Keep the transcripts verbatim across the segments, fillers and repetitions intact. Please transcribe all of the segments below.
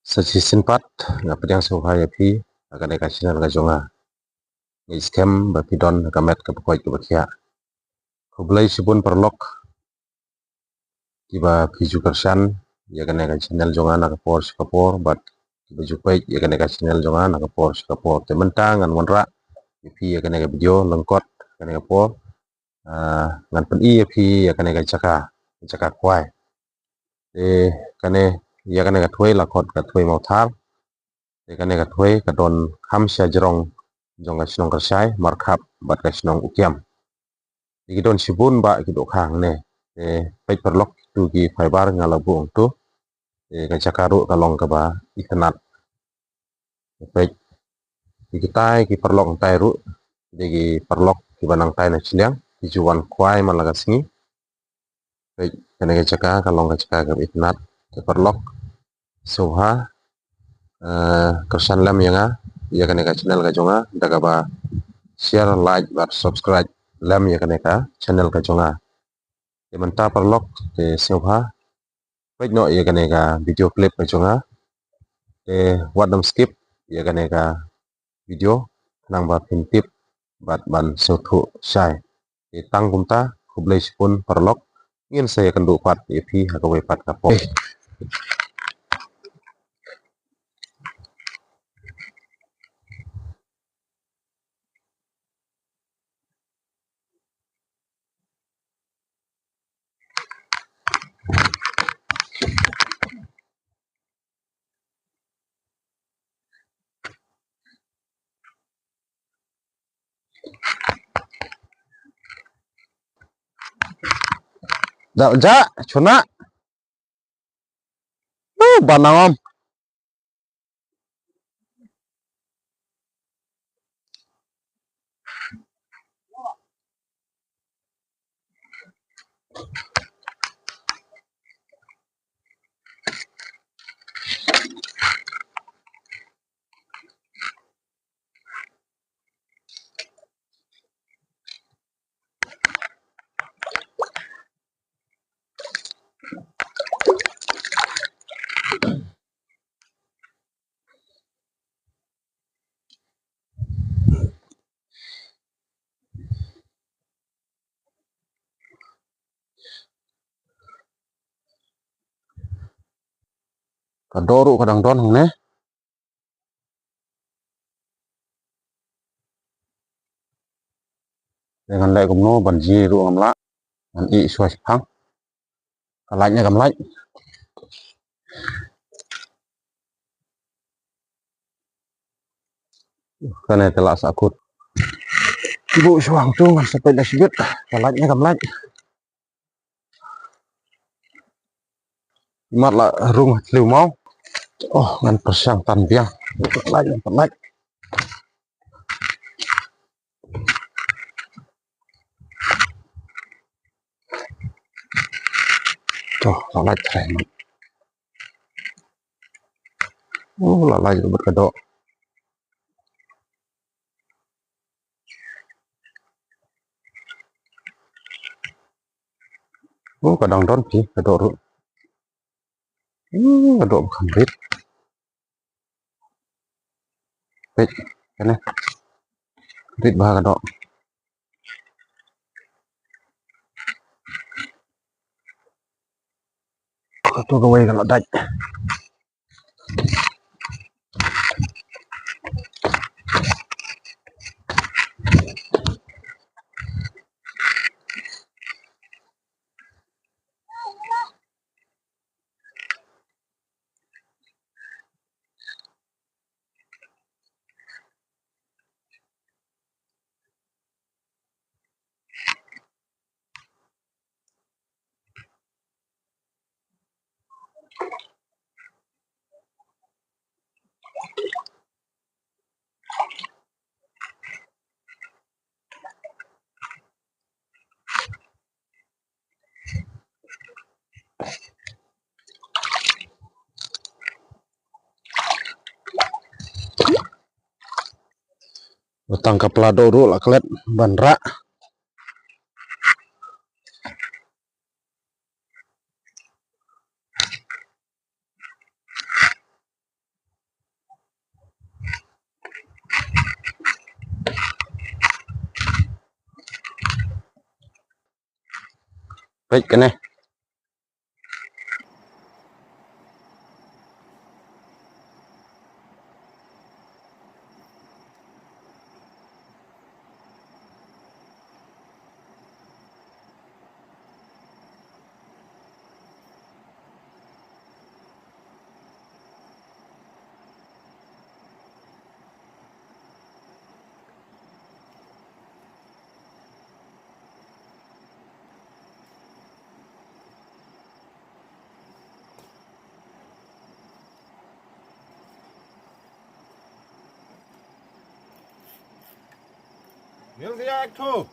Sa shisien pat nga pdiang sngewbha ïa phi ha kane ka channel ka jong nga. Nga ngeit skhem ba phi don ha ka met kaba koit kaba khiah. Khublei shibun paralok kiba phi ju kyrshan ïa kane ka channel jong nga na ka por sha ka por bad kiba ju peit ïa kane ka channel jong nga na ka por sha ka por. Te mynta ngan wanrah ïa phi ïa kane ka video lyngkot kane ka por. Ah, ngan pyni ïa phi ïa kane ka jaka, ka jaka kwai. Te kane, ïa kane ka thwei la khot ka thwei Mawthar. Te kane ka thwei ka don kham sha jrong jong ka shnong Kyrshai, Markhap bad ka shnong Ukiam. Te ki don shibun bah ki dohkha hangne. Te peit paralok, tu ki fiber nga la buh hangtu. Te ka jaka ruh ka long kaba itynnad. Peit, ki kitai ki paralok hangtai ruh, dei ki paralok kiba nangtai na shiliang, ki ju wan kwai man la ka sngi. Peit, kane ka jaka ka long ka jaka kaba itynnad. Te paralok, sngewbha, eh, kyrshan lem ïa nga, ïa kane ka channel ka jong nga da kaba share, like bad subscribe lem ïa kane ka channel ka jong nga. Te mynta paralok, te sngewbha peit noh ïa kane ka video clip ka jong nga. Te wat nym skip ïa kane ka video khnang ba phin tip bad ban sngewthuh shai. Te tang kumta, khublei shibun paralok, ngin sa ïakynduh pat ïa phi ha kawei pat ka por. Da ja chuna. Uh, banangom. Ka doh ruh ka dang don hangne. Te ngan leh kumno ban jia ruh ngam lah. Ngan ïeh shuwa shaphang. Ka lait ne kam lait. Kane te lah sah kut. Buh shuwa hangtu ngan sa peit da shibit. Ka lait ne kam lait. Mat la rung tliw mau. Oh, ngan pyrshang tan biang. Lait, lait. To, la lait trai mat. Oh, la lait ruh bad ka doh. Oh, ka dang don phi ka doh ruh. Hmm, ka doh ba kham rit. Peit, kane. Rit bha ka doh. Kato kawei ka la dait. Tang ka pla doh ruh la klet ban rah. Kane. Nil dia ek tho.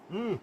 Hmm.